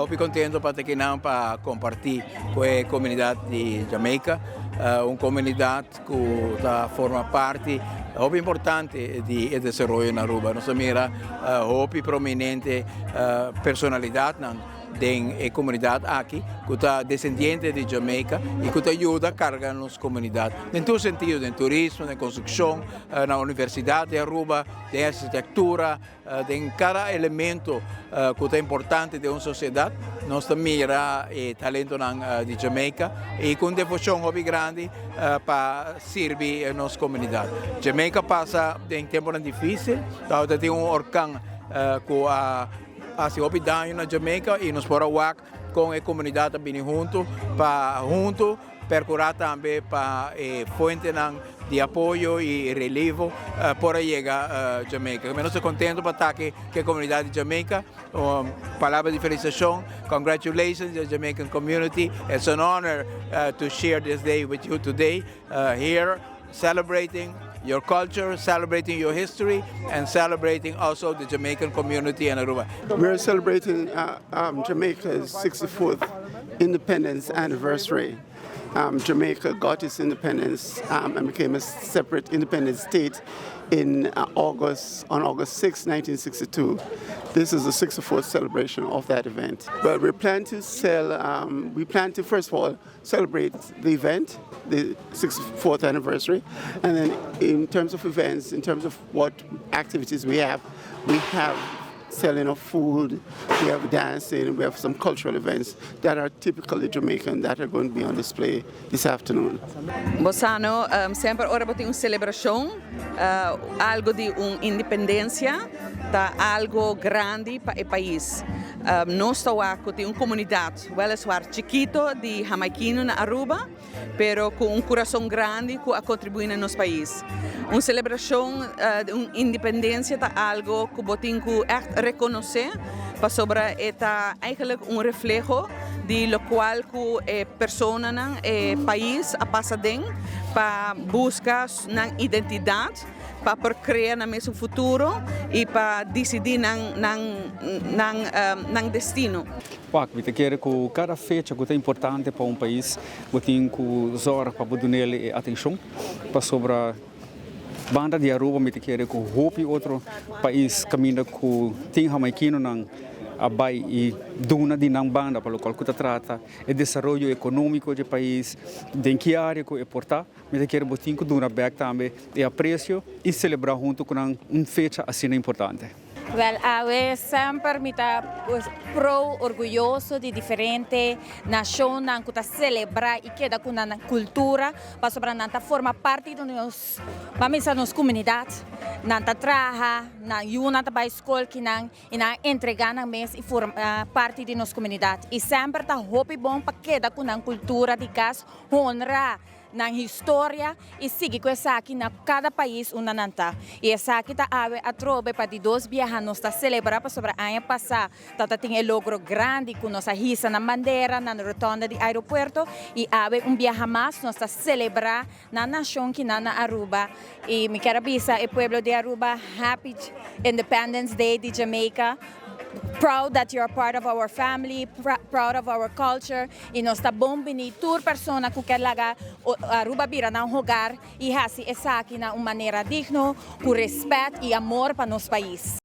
Hopi contento pa ta akinan pa comparti cu e comunidad di Jamaica, un comunidad cu ta forma parti hopi importante di e desaroyo na Aruba. Nos a mira hopi prominente personalidadnan den e comunidad aki cu ta descendiente di Jamaica y cu ta yuda carga nos comunidad den tur sentido, den turismo, den construccion, na Universidad di Aruba, den architectura. Den kada elemento ku ta importante den un sosiedat, nos ta mira e talentonan di Jamaica i ku un devoshon hopi grandi pa sirbi nos komunidat. Jamaica pasa den temponan difisil, tabata tin un orkan ku a hasi hopi daño na Jamaica i nos por a wak kon e komunidat a bini huntu pa huntu percura tambe pa e fuentenan di apoyo y relevo por a yega Jamaica. Nos ta contento pa ta aki cu e comunidad di Jamaica. Palabra di felicitacion, congratulations the Jamaican community. It's an honor to share this day with you today here celebrating your culture, celebrating your history and celebrating also the Jamaican community in Aruba. We're celebrating Jamaica's 64th independence anniversary. Jamaica got its independence and became a separate independent state in August, on August 6, 1962. This is the 64th celebration of that event. But we plan to first of all celebrate the event, the 64th anniversary, and then in terms of events, in terms of what activities we have selling of food, we have dancing, we have some cultural events that are typically Jamaican that are going to be on display this afternoon. Bo sa no, semper ora bo tin un celebracion, algo di un independencia, ta algo grandi pa e pais. Nos ta tin un comunidad, weliswaar chikito di Jamaiquino na Aruba, pero cu un curason grandi cu a contribui na nos pais. Un celebracion di un independencia ta algo cu bo tin cu echt reconoce, pasobra ta eigenlijk un refleho di locual cu e personanan, e pais a pasa den pa busca nan identidad, pa por crea nan mes futuro y pa dicidi nan destino. Pak, mi ta kere cu cada fecha cu ta importante pa un pais, bo tin cu zorg pa duna atencion pasobra banda di Aruba, mi ta kere cu hopi otro pais caminda cu tin Jamaiquinonan a bay y duna di nan banda pa locual cu ta trata e desaroyo economico di e pais, den ki area cu e por ta, mi ta kere bo tin cu duna back tambe e aprecio y celebra hunto cu un fecha asina importante. Wel, awe semper mi ta pro orguyoso di diferente nacion cu ta celebra y keda cu nan cultura, pasobra nan ta forma parti di nos, ban bisa, nos comunidad. Nan ta traha, nan yiu nan ta bay scol akinan y nan entrega nan mes y forma parti di nos comunidad. Y semper ta hopi bon pa keda cu nan cultura di cas, honra nan historia y sigui cu esaki na cada pais unda nan ta. Y esaki ta awe atrobe pa di dos biaha nos ta celebra, pasobra aña pasa tabatin e logro grandi cu nos a hisa nan bandera na rotonde di aeropuerto y awe un biaha mas nos ta celebra nan nacion akinan na Aruba. Y mi kier bisa e pueblo di Aruba, Happy Independence Day di Jamaica. Proud that you're part of our family, proud of our culture. Y nos ta bon bini tur persona cu kier laga Aruba bira nan hogar y hasi esaki na un manera digno, cu respet y amor pa nos pais.